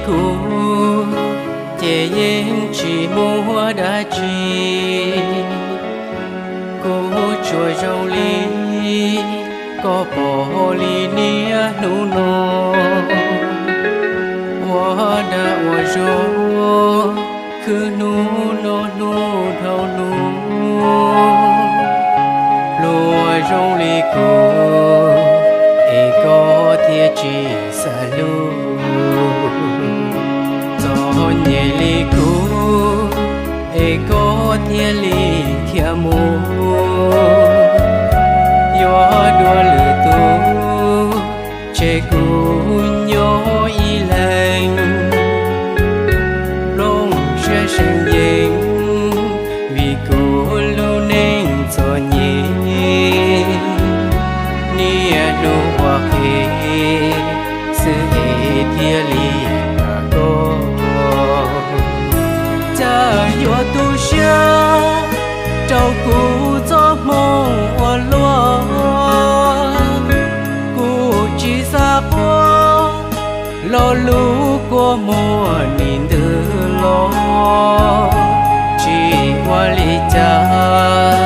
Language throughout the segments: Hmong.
Kuv ces yeej tsis muaj dab tsi, kuv tsuas zoo li koj pom li niaj hnub no. Ua dag ua zog khwv hnub no hnub dhau hnub, luag zoo li kuv es koj thiaj tsis xav hlub. Txom nyem li kuv es koj thiaj li khiav mus, yuav dua lwm tus, tseg kuv nyob ib leeg. Nplooj siab seem yees vim kuv lub neej txom nyem, niaj hnub ua qhev xwb es thiaj li kam koj. Cas yuav tu siab rau kuv txoj hmoo ua luaj, kuv tsis xav quaj, lo lus kua muag nim ntws los, tsis ua li cas,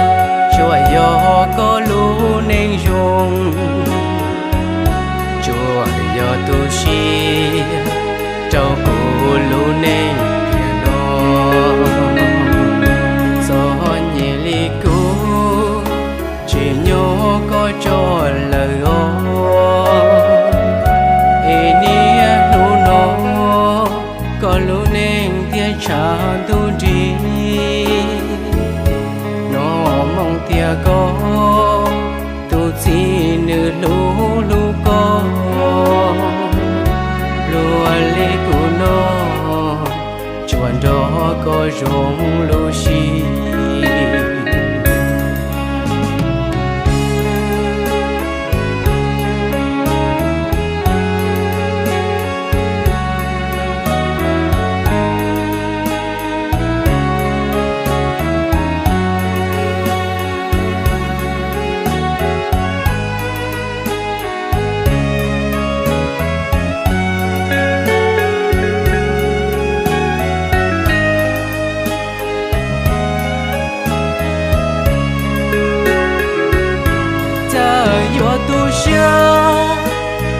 tsuas yog koj lub neej zoo, tsuas yog tu siab rau kuv lub neej tiag no. Txom nyem li kuv tsis nyob koj tso lawm os, es niaj hnub no koj lub neej thiaj tshav ntuj nrig. Nov moo tias koj tus txiv nws hlub hlub koj, luag li kuv no tsuas nrog koj zoo lub siab. Cas yuav tu siab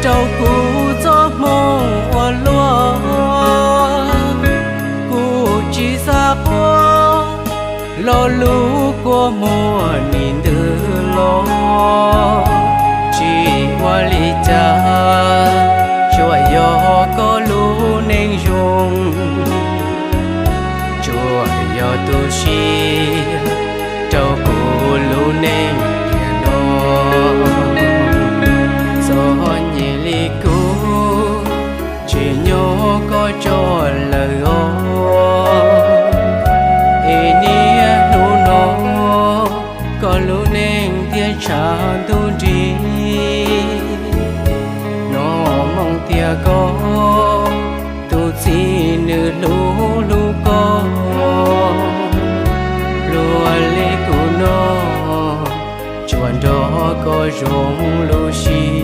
rau kuv txoj hmoo ua luaj, kuv tsis xav quaj, lo lus kua muag nim ntws los, tsis ua li cas, tsuas yog koj lub neej zoo, tsuas yog tu siab rau kuv lub neej tiag no. Txom nyem li kuv tsis nyob koj tso lawm os, es niaj hnub no koj lub neej thiaj tshav ntuj nrig. Nov moo tias koj tus txiv nws hlub hlub koj, luag li kuv no tsuas nrog koj zoo lub siab.